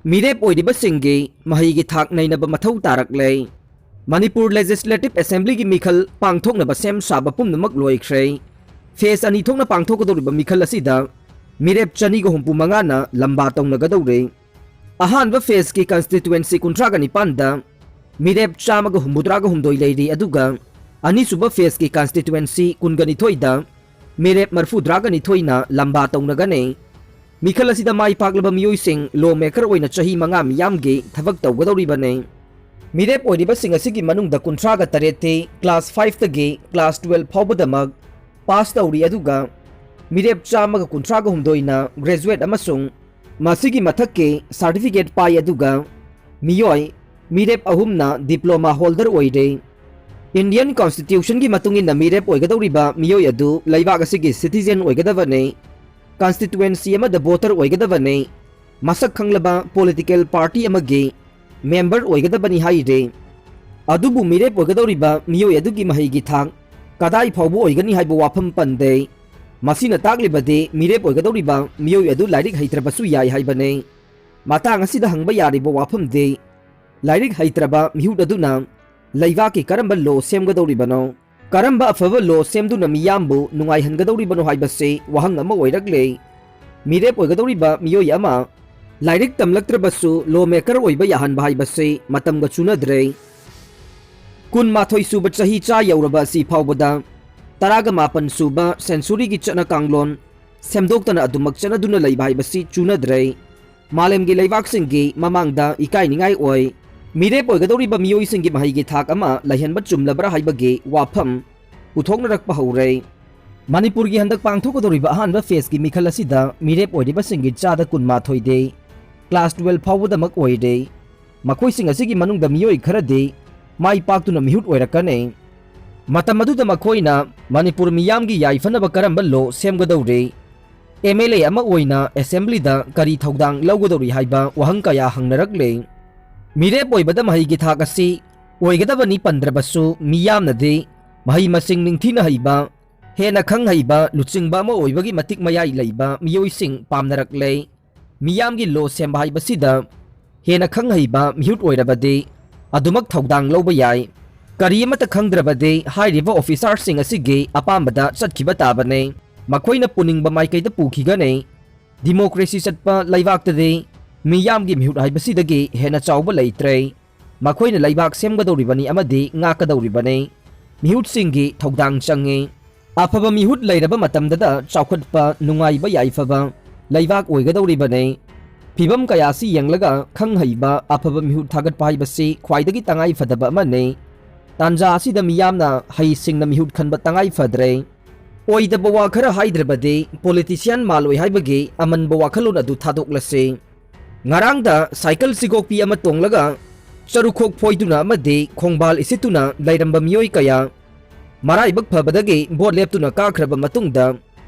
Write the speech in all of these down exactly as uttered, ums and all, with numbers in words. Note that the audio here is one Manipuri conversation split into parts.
ꯃꯤꯔꯦꯞ ꯑꯣꯏꯔꯤꯕꯁꯤꯡꯒꯤ ꯃꯍꯩꯒꯤ ꯊꯥꯛ ꯅꯩꯅꯕ ꯃꯊꯧ ꯇꯥꯔꯛꯂꯦ꯫ ꯃꯅꯤꯄꯨꯔ ꯂꯦꯖꯤꯁꯂꯦꯇꯤꯚ ꯑꯦꯁꯦꯝꯕ꯭ꯂꯤꯒꯤ ꯃꯤꯈꯜ ꯄꯥꯡꯊꯣꯛꯅꯕ ꯁꯦꯝ ꯁꯥꯕ ꯄꯨꯝꯅꯃꯛ ꯂꯣꯏꯈ꯭ꯔꯦ꯫ ꯐꯦꯖ ꯑꯅꯤ ꯊꯣꯛꯅ ꯄꯥꯡꯊꯣꯛꯀꯗꯧꯔꯤꯕ ꯃꯤꯈꯜ ꯑꯁꯤꯗ ꯃꯤꯔꯦꯞ ꯆꯅꯤꯒ ꯍꯨꯝꯐꯨ ꯃꯉꯥꯅ ꯂꯝꯕꯥ ꯇꯧꯅꯒꯗꯧꯔꯦ꯫ ꯑꯍꯥꯟꯕ ꯐꯦꯖꯀꯤ ꯀꯟꯁꯇꯤꯇ꯭ꯋꯦꯟꯁꯤ ꯀꯨꯟꯊ꯭ꯔꯥꯒ ꯅꯤꯄꯥꯟꯗ ꯃꯤꯔꯦꯞ ꯆꯥꯝꯃꯒ ꯍꯨꯝꯐꯨꯇꯔꯥꯒ ꯍꯨꯝꯗꯣꯏ ꯂꯩꯔꯤ, ꯑꯗꯨꯒ ꯑꯅꯤꯁꯨꯕ ꯐꯦꯖꯀꯤ ꯀꯟꯁꯇꯤꯇ꯭ꯋꯦꯟꯁꯤ ꯀꯨꯟꯒ ꯅꯤꯊꯣꯏꯗ ꯃꯤꯔꯦꯞ ꯃꯔꯐꯨꯇꯔꯥꯒ ꯅꯤꯊꯣꯏꯅ ꯂꯝꯕꯥ ꯇꯧꯅꯒꯅꯤ꯫ ꯃꯤꯈꯜ ꯑꯁꯤꯗ ꯃꯥꯏ ꯄꯥꯛꯂꯕ ꯃꯤꯑꯣꯏꯁꯤꯡ ꯂꯣ ꯃꯦꯀꯔ ꯑꯣꯏꯅ ꯆꯍꯤ ꯃꯉꯥ ꯃꯤꯌꯥꯝꯒꯤ ꯊꯕꯛ ꯇꯧꯒꯗꯧꯔꯤꯕꯅꯤ꯫ ꯃꯤꯔꯦꯞ ꯑꯣꯏꯔꯤꯕꯁꯤꯡ ꯑꯁꯤꯒꯤ ꯃꯅꯨꯡꯗ ꯀꯨꯟꯊ꯭ꯔꯥꯒ ꯇꯔꯦꯠꯇꯤ ꯀ꯭ꯂꯥꯁ ꯐꯥꯏꯚꯇꯒꯤ ꯀ꯭ꯂꯥꯁ ꯇꯨꯋꯦꯜꯐ ꯐꯥꯎꯕꯗꯃꯛ ꯄꯥꯁ ꯇꯧꯔꯤ, ꯑꯗꯨꯒ ꯃꯤꯔꯦꯞ ꯆꯥꯝꯃꯒ ꯀꯨꯟꯊ꯭ꯔꯥꯒ ꯍꯨꯝꯗꯣꯏꯅ ꯒ꯭ꯔꯦꯖꯨꯋꯦꯠ ꯑꯃꯁꯨꯡ ꯃꯁꯤꯒꯤ ꯃꯊꯛꯀꯤ ꯁꯥꯔꯇꯤꯐꯤꯀꯦꯠ ꯄꯥꯏ, ꯑꯗꯨꯒ ꯃꯤꯑꯣꯏ ꯃꯤꯔꯦꯞ ꯑꯍꯨꯝꯅ ꯗꯤꯄ꯭ꯂꯣꯃꯥ ꯍꯣꯜꯗꯔ ꯑꯣꯏꯔꯦ꯫ ꯏꯟꯗꯤꯌꯟ ꯀꯣꯟꯁꯇꯤꯇ꯭ꯌꯨꯁꯟꯒꯤ ꯃꯇꯨꯡ ꯏꯟꯅ ꯃꯤꯔꯦꯞ ꯑꯣꯏꯒꯗꯧꯔꯤꯕ ꯃꯤꯑꯣꯏ ꯑꯗꯨ ꯂꯩꯕꯥꯛ ꯑꯁꯤꯒꯤ ꯁꯤꯇꯤꯖꯦꯟ ꯑꯣꯏꯒꯗꯕꯅꯤ, ꯀꯟꯁꯇꯤꯇ꯭ꯋꯦꯟꯁꯤ ꯑꯃꯗ ꯚꯣꯇꯔ ꯑꯣꯏꯒꯗꯕꯅꯤ, ꯃꯁꯛ ꯈꯪꯂꯕ ꯄꯣꯂꯤꯇꯤꯀꯦꯜ ꯄꯥꯔꯇꯤ ꯑꯃꯒꯤ ꯃꯦꯝꯕꯔ ꯑꯣꯏꯒꯗꯕꯅꯤ ꯍꯥꯏꯔꯦ꯫ ꯑꯗꯨꯕꯨ ꯃꯤꯔꯦꯞ ꯑꯣꯏꯒꯗꯧꯔꯤꯕ ꯃꯤꯑꯣꯏ ꯑꯗꯨꯒꯤ ꯃꯍꯩꯒꯤ ꯊꯥꯛ ꯀꯗꯥꯏ ꯐꯥꯎꯕ ꯑꯣꯏꯒꯅꯤ ꯍꯥꯏꯕ ꯋꯥꯐꯝ ꯄꯟꯗꯦ꯫ ꯃꯁꯤꯅ ꯇꯥꯛꯂꯤꯕꯗꯤ ꯃꯤꯔꯦꯞ ꯑꯣꯏꯒꯗꯧꯔꯤꯕ ꯃꯤꯑꯣꯏ ꯑꯗꯨ ꯂꯥꯏꯔꯤꯛ ꯍꯩꯇ꯭ꯔꯕꯁꯨ ꯌꯥꯏ ꯍꯥꯏꯕꯅꯤ꯫ ꯃꯇꯥꯡ ꯑꯁꯤꯗ ꯍꯪꯕ ꯌꯥꯔꯤꯕ ꯋꯥꯐꯝꯗꯤ, ꯂꯥꯏꯔꯤꯛ ꯍꯩꯇ꯭ꯔꯕ ꯃꯤꯍꯨꯠ ꯑꯗꯨꯅ ꯂꯩꯕꯥꯛꯀꯤ ꯀꯔꯝꯕ ꯂꯣ ꯁꯦꯝꯒꯗꯧꯔꯤꯕꯅꯣ? ꯀꯔꯝꯕ ꯑꯐꯕ ꯂꯣ ꯁꯦꯝꯗꯨꯅ ꯃꯤꯌꯥꯝꯕꯨ ꯅꯨꯡꯉꯥꯏꯍꯟꯒꯗꯧꯔꯤꯕꯅꯣ ꯍꯥꯏꯕꯁꯤ ꯋꯥꯍꯪ ꯑꯃ ꯑꯣꯏꯔꯛꯂꯦ꯫ ꯃꯤꯔꯦꯞ ꯑꯣꯏꯒꯗꯧꯔꯤꯕ ꯃꯤꯑꯣꯏ ꯑꯃ ꯂꯥꯏꯔꯤꯛ ꯇꯝꯂꯛꯇ꯭ꯔꯕꯁꯨ ꯂꯣ ꯃꯦꯀꯔ ꯑꯣꯏꯕ ꯌꯥꯍꯟꯕ ꯍꯥꯏꯕꯁꯤ ꯃꯇꯝꯒ ꯆꯨꯅꯗ꯭ꯔꯦ꯫ ꯀꯨꯟꯃꯥꯊꯣꯏ ꯁꯨꯕ ꯆꯍꯤ ꯆꯥ ꯌꯧꯔꯕ ꯑꯁꯤ ꯐꯥꯎꯕꯗ ꯇꯔꯥꯒ ꯃꯥꯄꯟ ꯁꯨꯕ ꯁꯦꯟꯆꯨꯔꯤꯒꯤ ꯆꯠꯅ ꯀꯥꯡꯂꯣꯟ ꯁꯦꯝꯗꯣꯛꯇꯅ ꯑꯗꯨꯃꯛ ꯆꯠꯅꯗꯨꯅ ꯂꯩꯕ ꯍꯥꯏꯕꯁꯤ ꯆꯨꯅꯗ꯭ꯔꯦ꯫ ꯃꯥꯂꯦꯝꯒꯤ ꯂꯩꯕꯥꯛꯁꯤꯡꯒꯤ ꯃꯃꯥꯡꯗ ꯏꯀꯥꯏꯅꯤꯡꯉꯥꯏ ꯑꯣꯏ꯫ ꯃꯤꯔꯦꯞ ꯑꯣꯏꯒꯗꯧꯔꯤꯕ ꯃꯤꯑꯣꯏꯁꯤꯡꯒꯤ ꯃꯍꯩꯒꯤ ꯊꯥꯛ ꯑꯃ ꯂꯩꯍꯟꯕ ꯆꯨꯝꯂꯕ꯭ꯔꯥ ꯍꯥꯏꯕꯒꯤ ꯋꯥꯐꯝ ꯄꯨꯊꯣꯛꯅꯔꯛꯄ ꯍꯧꯔꯦ꯫ ꯃꯅꯤꯄꯨꯔꯒꯤ ꯍꯟꯗꯛ ꯄꯥꯡꯊꯣꯛꯀꯗꯧꯔꯤꯕ ꯑꯍꯥꯟꯕ ꯐꯦꯖꯀꯤ ꯃꯤꯈꯜ ꯑꯁꯤꯗ ꯃꯤꯔꯦꯞ ꯑꯣꯏꯔꯤꯕꯁꯤꯡꯒꯤ ꯆꯥꯗ ꯀꯨꯟꯃꯥꯊꯣꯏꯗꯤ ꯀ꯭ꯂꯥꯁ ꯇꯨꯋꯦꯜꯐ ꯐꯥꯎꯕꯗꯃꯛ ꯑꯣꯏꯔꯦ꯫ ꯃꯈꯣꯏꯁꯤꯡ ꯑꯁꯤꯒꯤ ꯃꯅꯨꯡꯗ ꯃꯤꯑꯣꯏ ꯈꯔꯗꯤ ꯃꯥꯏ ꯄꯥꯛꯇꯨꯅ ꯃꯤꯍꯨꯠ ꯑꯣꯏꯔꯛꯀꯅꯤ꯫ ꯃꯇꯝ ꯑꯗꯨꯗ ꯃꯈꯣꯏꯅ ꯃꯅꯤꯄꯨꯔ ꯃꯤꯌꯥꯝꯒꯤ ꯌꯥꯏꯐꯅꯕ ꯀꯔꯝꯕ ꯂꯣ ꯁꯦꯝꯒꯗꯧꯔꯤ? ꯑꯦꯝ ꯑꯦꯜ ꯑꯦ ꯑꯃ ꯑꯣꯏꯅ ꯑꯦꯁꯦꯝꯕ꯭ꯂꯤꯗ ꯀꯔꯤ ꯊꯧꯗꯥꯡ ꯂꯧꯒꯗꯧꯔꯤ ꯍꯥꯏꯕ ꯋꯥꯍꯪ ꯀꯌꯥ ꯍꯪꯅꯔꯛꯂꯦ꯫ ꯃꯤꯔꯦꯞ ꯑꯣꯏꯕꯗ ꯃꯍꯩꯒꯤ ꯊꯥꯛ ꯑꯁꯤ ꯑꯣꯏꯒꯗꯕꯅꯤ ꯄꯟꯗ꯭ꯔꯕꯁꯨ, ꯃꯤꯌꯥꯝꯅꯗꯤ ꯃꯍꯩ ꯃꯁꯤꯡ ꯅꯤꯡꯊꯤꯅ ꯍꯩꯕ, ꯍꯦꯟꯅ ꯈꯪ ꯍꯩꯕ, ꯂꯨꯆꯤꯡꯕ ꯑꯃ ꯑꯣꯏꯕꯒꯤ ꯃꯇꯤꯛ ꯃꯌꯥꯏ ꯂꯩꯕ ꯃꯤꯑꯣꯏꯁꯤꯡ ꯄꯥꯝꯅꯔꯛꯂꯦ꯫ ꯃꯤꯌꯥꯝꯒꯤ ꯂꯣ ꯁꯦꯝꯕ ꯍꯥꯏꯕꯁꯤꯗ ꯍꯦꯟꯅ ꯈꯪ ꯍꯩꯕ ꯃꯤꯍꯨꯠ ꯑꯣꯏꯔꯕꯗꯤ ꯑꯗꯨꯃꯛ ꯊꯧꯗꯥꯡ ꯂꯧꯕ ꯌꯥꯏ꯫ ꯀꯔꯤ ꯑꯃꯠꯇ ꯈꯪꯗ꯭ꯔꯕꯗꯤ ꯍꯥꯏꯔꯤꯕ ꯑꯣꯐꯤꯁꯥꯔꯁꯤꯡ ꯑꯁꯤꯒꯤ ꯑꯄꯥꯝꯕꯗ ꯆꯠꯈꯤꯕ ꯇꯥꯕꯅꯤ꯫ ꯃꯈꯣꯏꯅ ꯄꯨꯅꯤꯡꯕ ꯃꯥꯏꯀꯩꯗ ꯄꯨꯈꯤꯒꯅꯤ꯫ ꯗꯤꯃꯣꯀ꯭ꯔꯦꯁꯤ ꯆꯠꯄ ꯂꯩꯕꯥꯛꯇꯗꯤ ꯃꯤꯌꯥꯝꯒꯤ ꯃꯤꯍꯨꯠ ꯍꯥꯏꯕꯁꯤꯗꯒꯤ ꯍꯦꯟꯅ ꯆꯥꯎꯕ ꯂꯩꯇ꯭ꯔꯦ꯫ ꯃꯈꯣꯏꯅ ꯂꯩꯕꯥꯛ ꯁꯦꯝꯒꯗꯧꯔꯤꯕꯅꯤ ꯑꯃꯗꯤ ꯉꯥꯛꯀꯗꯧꯔꯤꯕꯅꯤ꯫ ꯃꯤꯍꯨꯠꯁꯤꯡꯒꯤ ꯊꯧꯗꯥꯡ ꯆꯪꯉꯤ꯫ ꯑꯐꯕ ꯃꯤꯍꯨꯠ ꯂꯩꯔꯕ ꯃꯇꯝꯗꯗ ꯆꯥꯎꯈꯠꯄ, ꯅꯨꯡꯉꯥꯏꯕ ꯌꯥꯏꯐꯕ ꯂꯩꯕꯥꯛ ꯑꯣꯏꯒꯗꯧꯔꯤꯕꯅꯤ꯫ ꯐꯤꯚꯝ ꯀꯌꯥ ꯑꯁꯤ ꯌꯦꯡꯂꯒ ꯈꯪ ꯍꯩꯕ ꯑꯐꯕ ꯃꯤꯍꯨꯠ ꯊꯥꯒꯠꯄ ꯍꯥꯏꯕꯁꯤ ꯈ꯭ꯋꯥꯏꯗꯒꯤ ꯇꯉꯥꯏ ꯐꯗꯕ ꯑꯃꯅꯤ꯫ ꯇꯥꯟꯖꯥ ꯑꯁꯤꯗ ꯃꯤꯌꯥꯝꯅ ꯍꯩꯁꯤꯡꯅ ꯃꯤꯍꯨꯠ ꯈꯟꯕ ꯇꯉꯥꯏ ꯐꯗ꯭ꯔꯦ꯫ ꯑꯣꯏꯗꯕ ꯋꯥ ꯈꯔ ꯍꯥꯏꯗ꯭ꯔꯕꯗꯤ ꯄꯣꯂꯤꯇꯤꯁꯤꯌꯥꯟ ꯃꯥꯜꯂꯣꯏ ꯍꯥꯏꯕꯒꯤ ꯑꯃꯟꯕ ꯋꯥꯈꯜꯂꯣꯟ ꯑꯗꯨ ꯊꯥꯗꯣꯛꯂꯁꯤ꯫ ꯉꯔꯥꯡꯗ ꯁꯥꯏꯀꯜ ꯁꯤꯒꯣꯛꯄꯤ ꯑꯃ ꯇꯣꯡꯂꯒ ꯆꯔꯨꯈꯣꯛ ꯐꯣꯏꯗꯨꯅ ꯑꯃꯗꯤ ꯈꯣꯡꯕꯥꯜ ꯏꯁꯤꯠꯇꯨꯅ ꯂꯩꯔꯝꯕ ꯃꯤꯑꯣꯏ ꯀꯌꯥ ꯃꯔꯥꯏꯕꯛ ꯐꯕꯗꯒꯤ ꯚꯣꯠ ꯂꯦꯞꯇꯨꯅ ꯀꯥꯈ꯭ꯔꯕ ꯃꯇꯨꯡꯗ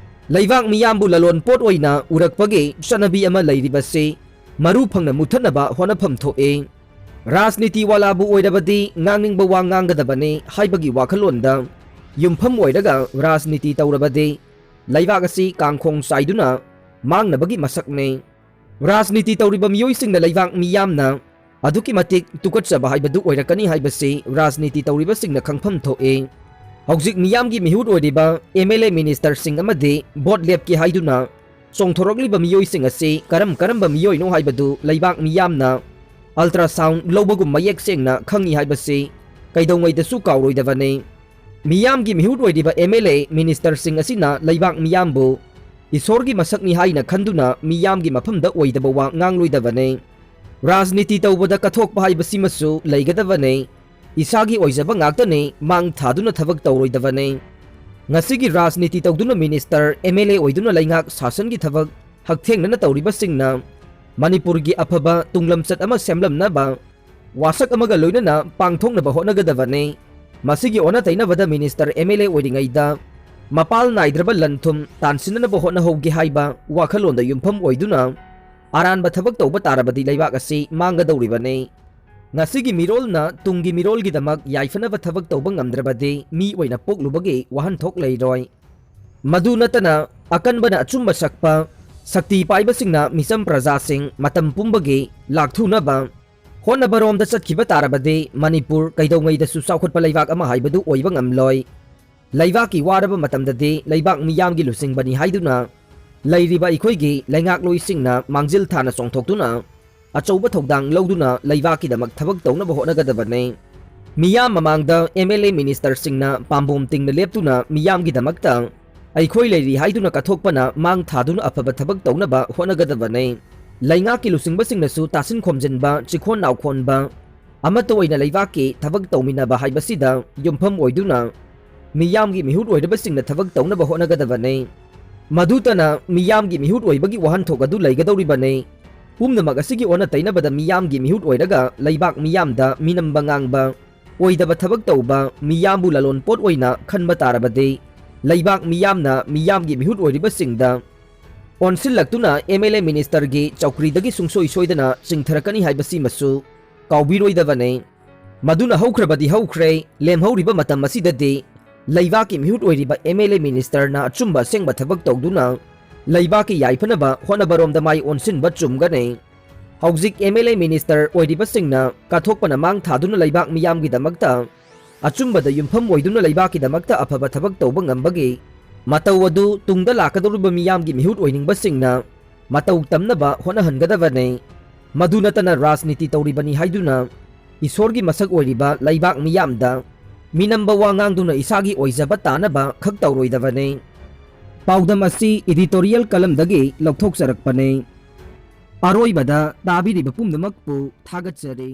ꯂꯩꯕꯥꯛ ꯃꯤꯌꯥꯝꯕꯨ ꯂꯂꯣꯟ ꯄꯣꯠ ꯑꯣꯏꯅ ꯎꯔꯛꯄꯒꯤ ꯆꯠꯅꯕꯤ ꯑꯃ ꯂꯩꯔꯤꯕꯁꯤ ꯃꯔꯨ ꯐꯪꯅ ꯃꯨꯊꯠꯅꯕ ꯍꯣꯠꯅꯐꯝ ꯊꯣꯛꯏ꯫ ꯔꯥꯖꯅꯤꯇꯤ ꯋꯥꯂꯥꯕꯨ ꯑꯣꯏꯔꯕꯗꯤ ꯉꯥꯡꯅꯤꯡꯕ ꯋꯥ ꯉꯥꯡꯒꯗꯕꯅꯤ ꯍꯥꯏꯕꯒꯤ ꯋꯥꯈꯜꯂꯣꯟꯗ ꯌꯨꯝꯐꯝ ꯑꯣꯏꯔꯒ ꯔꯥꯖꯅꯤꯇꯤ ꯇꯧꯔꯕꯗꯤ ꯂꯩꯕꯥꯛ ꯑꯁꯤ ꯀꯥꯡꯈꯣꯡ ꯆꯥꯏꯗꯨꯅ ꯃꯥꯡꯅꯕꯒꯤ ꯃꯁꯛꯅꯤ꯫ ꯔꯥꯖꯅꯤꯇꯤ ꯇꯧꯔꯤꯕ ꯃꯤꯑꯣꯏꯁꯤꯡꯅ ꯂꯩꯕꯥꯛ ꯃꯤꯌꯥꯝꯅ ꯑꯗꯨꯛꯀꯤ ꯃꯇꯤꯛ ꯇꯨꯀꯠꯆꯕ ꯍꯥꯏꯕꯗꯨ ꯑꯣꯏꯔꯛꯀꯅꯤ ꯍꯥꯏꯕꯁꯤ ꯔꯥꯖꯅꯤꯇꯤ ꯇꯧꯔꯤꯕꯁꯤꯡꯅ ꯈꯪꯐꯝ ꯊꯣꯛꯏ꯫ ꯍꯧꯖꯤꯛ ꯃꯤꯌꯥꯝꯒꯤ ꯃꯤꯍꯨꯠ ꯑꯣꯏꯔꯤꯕ ꯑꯦꯝ ꯑꯦꯜ ꯑꯦ, ꯃꯤꯅꯤꯁꯇꯔꯁꯤꯡ ꯑꯃꯗꯤ ꯚꯣꯠ ꯂꯦꯞꯀꯦ ꯍꯥꯏꯗꯨꯅ ꯆꯣꯡꯊꯣꯔꯛꯂꯤꯕ ꯃꯤꯑꯣꯏꯁꯤꯡ ꯑꯁꯤ ꯀꯔꯝ ꯀꯔꯝꯕ ꯃꯤꯑꯣꯏꯅꯣ ꯍꯥꯏꯕꯗꯨ ꯂꯩꯕꯥꯛ ꯃꯤꯌꯥꯝꯅ ꯑꯜꯇ꯭ꯔꯥꯁꯥꯎꯟ ꯂꯧꯕꯒꯨꯝ ꯃꯌꯦꯛ ꯁꯦꯡꯅ ꯈꯪꯏ ꯍꯥꯏꯕꯁꯤ ꯀꯩꯗꯧꯉꯩꯗꯁꯨ ꯀꯥꯎꯔꯣꯏꯗꯕꯅꯤ꯫ ꯃꯤꯌꯥꯝꯒꯤ ꯃꯤꯍꯨꯠ ꯑꯣꯏꯔꯤꯕ ꯑꯦꯝ ꯑꯦꯜ ꯑꯦ, ꯃꯤꯅꯤꯁꯇꯔꯁꯤꯡ ꯑꯁꯤꯅ ꯂꯩꯕꯥꯛ ꯃꯤꯌꯥꯝꯕꯨ ꯏꯁꯣꯔꯒꯤ ꯃꯁꯛꯅꯤ ꯍꯥꯏꯅ ꯈꯟꯗꯨꯅ ꯃꯤꯌꯥꯝꯒꯤ ꯃꯐꯝꯗ ꯑꯣꯏꯗꯕ ꯋꯥ ꯉꯥꯡꯂꯣꯏꯗꯕꯅꯤ꯫ ꯔꯥꯖꯅꯤꯇꯤ ꯇꯧꯕꯗ ꯀꯠꯊꯣꯛꯄ ꯍꯥꯏꯕꯁꯤꯃꯁꯨ ꯂꯩꯒꯗꯕꯅꯤ꯫ ꯏꯁꯥꯒꯤ ꯑꯣꯏꯖꯕ ꯉꯥꯛꯇꯅꯤ ꯃꯥꯡ ꯊꯥꯗꯨꯅ ꯊꯕꯛ ꯇꯧꯔꯣꯏꯗꯕꯅꯤ꯫ ꯉꯁꯤꯒꯤ ꯔꯥꯖꯅꯤꯇꯤ ꯇꯧꯗꯨꯅ ꯃꯤꯅꯤꯁꯇꯔ, ꯑꯦꯝ ꯑꯦꯜ ꯑꯦ ꯑꯣꯏꯗꯨꯅ ꯂꯩꯉꯥꯛ ꯁꯥꯁꯟꯒꯤ ꯊꯕꯛ ꯍꯛꯊꯦꯡꯅꯅ ꯇꯧꯔꯤꯕꯁꯤꯡꯅ ꯃꯅꯤꯄꯨꯔꯒꯤ ꯑꯐꯕ ꯇꯨꯡꯂꯝꯆꯠ ꯑꯃ ꯁꯦꯝꯂꯝꯅꯕ ꯋꯥꯁꯛ ꯑꯃꯒ ꯂꯣꯏꯅꯅ ꯄꯥꯡꯊꯣꯛꯅꯕ ꯍꯣꯠꯅꯒꯗꯕꯅꯤ꯫ ꯃꯁꯤꯒꯤ ꯑꯣꯟꯅ ꯇꯩꯅꯕꯗ ꯃꯤꯅꯤꯁꯇꯔ, ꯑꯦꯝ ꯑꯦꯜ ꯑꯦ ꯑꯣꯏꯔꯤꯉꯩꯗ ꯃꯄꯥꯜ ꯅꯥꯏꯗ꯭ꯔꯕ ꯂꯟ ꯊꯨꯝ ꯇꯥꯟꯁꯤꯟꯅꯅꯕ ꯍꯣꯠꯅꯍꯧꯒꯦ ꯍꯥꯏꯕ ꯋꯥꯈꯜꯂꯣꯟꯗ ꯌꯨꯝꯐꯝ ꯑꯣꯏꯗꯨꯅ ꯑꯔꯥꯟꯕ ꯊꯕꯛ ꯇꯧꯕ ꯇꯥꯔꯕꯗꯤ ꯂꯩꯕꯥꯛ ꯑꯁꯤ ꯃꯥꯡꯒꯗꯧꯔꯤꯕꯅꯤ꯫ ꯉꯁꯤꯒꯤ ꯃꯤꯔꯣꯜꯅ ꯇꯨꯡꯒꯤ ꯃꯤꯔꯣꯜꯒꯤꯗꯃꯛ ꯌꯥꯏꯐꯅꯕ ꯊꯕꯛ ꯇꯧꯕ ꯉꯝꯗ꯭ꯔꯕꯗꯤ ꯃꯤ ꯑꯣꯏꯅ ꯄꯣꯛꯂꯨꯕꯒꯤ ꯋꯥꯍꯟꯊꯣꯛ ꯂꯩꯔꯣꯏ꯫ ꯃꯗꯨ ꯅꯠꯇꯅ ꯑꯀꯟꯕꯅ ꯑꯆꯨꯝꯕ ꯁꯛꯄ, ꯁꯛꯇꯤ ꯄꯥꯏꯕꯁꯤꯡꯅ ꯃꯤꯆꯝ ꯄ꯭ꯔꯖꯥꯁꯤꯡ ꯃꯇꯝ ꯄꯨꯝꯕꯒꯤ ꯂꯥꯛꯊꯨꯅꯕ ꯍꯣꯠꯅꯕꯔꯣꯝꯗ ꯆꯠꯈꯤꯕ ꯇꯥꯔꯕꯗꯤ ꯃꯅꯤꯄꯨꯔ ꯀꯩꯗꯧꯉꯩꯗꯁꯨ ꯆꯥꯎꯈꯠꯄ ꯂꯩꯕꯥꯛ ꯑꯃ ꯍꯥꯏꯕꯗꯨ ꯑꯣꯏꯕ ꯉꯝꯂꯣꯏ꯫ ꯂꯩꯕꯥꯛꯀꯤ ꯋꯥꯔꯕ ꯃꯇꯝꯗꯗꯤ ꯂꯩꯕꯥꯛ ꯃꯤꯌꯥꯝꯒꯤ ꯂꯨꯆꯤꯡꯕꯅꯤ ꯍꯥꯏꯗꯨꯅ ꯂꯩꯔꯤꯕ ꯑꯩꯈꯣꯏꯒꯤ ꯂꯩꯉꯥꯛꯂꯣꯏꯁꯤꯡꯅ ꯃꯥꯡꯖꯤꯜ ꯊꯥꯅ ꯆꯣꯡꯊꯣꯛꯇꯨꯅ ꯑꯆꯧꯕ ꯊꯧꯗꯥꯡ ꯂꯧꯗꯨꯅ ꯂꯩꯕꯥꯛꯀꯤꯗꯃꯛ ꯊꯕꯛ ꯇꯧꯅꯕ ꯍꯣꯠꯅꯒꯗꯕꯅꯤ꯫ ꯃꯤꯌꯥꯝ ꯃꯃꯥꯡꯗ ꯑꯦꯝ ꯑꯦꯜ ꯑꯦ ꯃꯤꯅꯤꯁꯇꯔꯁꯤꯡꯅ ꯄꯥꯝꯕꯣꯝ ꯇꯤꯡꯅ ꯂꯦꯞꯇꯨꯅ ꯃꯤꯌꯥꯝꯒꯤꯗꯃꯛꯇ ꯑꯩꯈꯣꯏ ꯂꯩꯔꯤ ꯍꯥꯏꯗꯨꯅ ꯀꯠꯊꯣꯛꯄꯅ ꯃꯥꯡ ꯊꯥꯗꯨꯅ ꯑꯐꯕ ꯊꯕꯛ ꯇꯧꯅꯕ ꯍꯣꯠꯅꯒꯗꯕꯅꯤ꯫ ꯂꯩꯉꯥꯛꯀꯤ ꯂꯨꯆꯤꯡꯕꯁꯤꯡꯅꯁꯨ ꯇꯥꯁꯤꯟ ꯈꯣꯝꯖꯤꯟꯕ, ꯆꯤꯈꯣꯟ ꯅꯥꯎꯈꯣꯟꯕ, ꯑꯃꯠꯇ ꯑꯣꯏꯅ ꯂꯩꯕꯥꯛꯀꯤ ꯊꯕꯛ ꯇꯧꯃꯤꯟꯅꯕ ꯍꯥꯏꯕꯁꯤꯗ ꯌꯨꯝꯐꯝ ꯑꯣꯏꯗꯨꯅ ꯃꯤꯌꯥꯝꯒꯤ ꯃꯤꯍꯨꯠ ꯑꯣꯏꯔꯕꯁꯤꯡꯅ ꯊꯕꯛ ꯇꯧꯅꯕ ꯍꯣꯠꯅꯒꯗꯕꯅꯤ꯫ ꯃꯗꯨꯇꯅ ꯃꯤꯌꯥꯝꯒꯤ ꯃꯤꯍꯨꯠ ꯑꯣꯏꯕꯒꯤ ꯋꯥꯍꯟꯊꯣꯛ ꯑꯗꯨ ꯂꯩꯒꯗꯧꯔꯤꯕꯅꯤ꯫ ꯄꯨꯝꯅꯃꯛ ꯑꯁꯤꯒꯤ ꯑꯣꯟꯅ ꯇꯩꯅꯕꯗ ꯃꯤꯌꯥꯝꯒꯤ ꯃꯤꯍꯨꯠ ꯑꯣꯏꯔꯒ ꯂꯩꯕꯥꯛ ꯃꯤꯌꯥꯝꯗ ꯃꯤꯅꯝꯕ ꯉꯥꯡꯕ, ꯑꯣꯏꯗꯕ ꯊꯕꯛ ꯇꯧꯕ, ꯃꯤꯌꯥꯝꯕꯨ ꯂꯂꯣꯟ ꯄꯣꯠ ꯑꯣꯏꯅ ꯈꯟꯕ ꯇꯥꯔꯕꯗꯤ ꯂꯩꯕꯥꯛ ꯃꯤꯌꯥꯝꯅ ꯃꯤꯌꯥꯝꯒꯤ ꯃꯤꯍꯨꯠ ꯑꯣꯏꯔꯤꯕꯁꯤꯡꯗ ꯑꯣꯟꯁꯤꯜꯂꯛꯇꯨꯅ ꯑꯦꯝ ꯑꯦꯜ ꯑꯦ ꯃꯤꯅꯤꯁꯇꯔꯒꯤ ꯆꯧꯀ꯭ꯔꯤꯗꯒꯤ ꯁꯨꯡꯁꯣꯏ ꯁꯣꯏꯗꯅ ꯆꯤꯡꯊꯔꯛꯀꯅꯤ ꯍꯥꯏꯕꯁꯤꯃꯁꯨ ꯀꯥꯎꯕꯤꯔꯣꯏꯗꯕꯅꯤ꯫ ꯃꯗꯨꯅ ꯍꯧꯈ꯭ꯔꯕꯗꯤ ꯍꯧꯈ꯭ꯔꯦ, ꯂꯦꯝꯍꯧꯔꯤꯕ ꯃꯇꯝ ꯑꯁꯤꯗꯗꯤ ꯂꯩꯕꯥꯛꯀꯤ ꯃꯤꯍꯨꯠ ꯑꯣꯏꯔꯤꯕ ꯑꯦꯝ ꯑꯦꯜ ꯑꯦ ꯃꯤꯅꯤꯁꯇꯔꯅ ꯑꯆꯨꯝꯕ ꯑꯁꯦꯡꯕ ꯊꯕꯛ ꯇꯧꯗꯨꯅ ꯂꯩꯕꯥꯛꯀꯤ ꯌꯥꯏꯐꯅꯕ ꯍꯣꯠꯅꯕꯔꯣꯝꯗ ꯃꯥꯏ ꯑꯣꯟꯁꯤꯟꯕ ꯆꯨꯝꯒꯅꯤ꯫ ꯍꯧꯖꯤꯛ ꯑꯦꯝ ꯑꯦꯜ ꯑꯦ ꯃꯤꯅꯤꯁꯇꯔ ꯑꯣꯏꯔꯤꯕꯁꯤꯡꯅ ꯀꯠꯊꯣꯛꯄꯅ ꯃꯥꯡ ꯊꯥꯗꯨꯅ ꯂꯩꯕꯥꯛ ꯃꯤꯌꯥꯝꯒꯤꯗꯃꯛꯇ ꯑꯆꯨꯝꯕꯗ ꯌꯨꯝꯐꯝ ꯑꯣꯏꯗꯨꯅ ꯂꯩꯕꯥꯛꯀꯤꯗꯃꯛꯇ ꯑꯐꯕ ꯊꯕꯛ ꯇꯧꯕ ꯉꯝꯕꯒꯤ ꯃꯇꯧ ꯑꯗꯨ ꯇꯨꯡꯗ ꯂꯥꯛꯀꯗꯧꯔꯤꯕ ꯃꯤꯌꯥꯝꯒꯤ ꯃꯤꯍꯨꯠ ꯑꯣꯏꯅꯤꯡꯕꯁꯤꯡꯅ ꯃꯇꯧ ꯇꯝꯅꯕ ꯍꯣꯠꯅꯍꯟꯒꯗꯕꯅꯤ꯫ ꯃꯗꯨ ꯅꯠꯇꯅ ꯔꯥꯖꯅꯤꯇꯤ ꯇꯧꯔꯤꯕꯅꯤ ꯍꯥꯏꯗꯨꯅ ꯏꯁꯣꯔꯒꯤ ꯃꯁꯛ ꯑꯣꯏꯔꯤꯕ ꯂꯩꯕꯥꯛ ꯃꯤꯌꯥꯝꯗ ꯃꯤꯅꯝꯕ ꯋꯥ ꯉꯥꯡꯗꯨꯅ ꯏꯁꯥꯒꯤ ꯑꯣꯏꯖꯕ ꯇꯥꯅꯕ ꯈꯛ ꯇꯧꯔꯣꯏꯗꯕꯅꯤ꯫ ꯄꯥꯎꯗꯝ ꯑꯁꯤ ꯏꯗꯤꯇꯣꯔꯤꯌꯦꯜ ꯀꯂꯝꯗꯒꯤ ꯂꯧꯊꯣꯛꯆꯔꯛꯄꯅꯤ꯫ ꯑꯔꯣꯏꯕꯗ ꯇꯥꯕꯤꯔꯤꯕ ꯄꯨꯝꯅꯃꯛꯄꯨ ꯊꯥꯒꯠꯆꯔꯤ꯫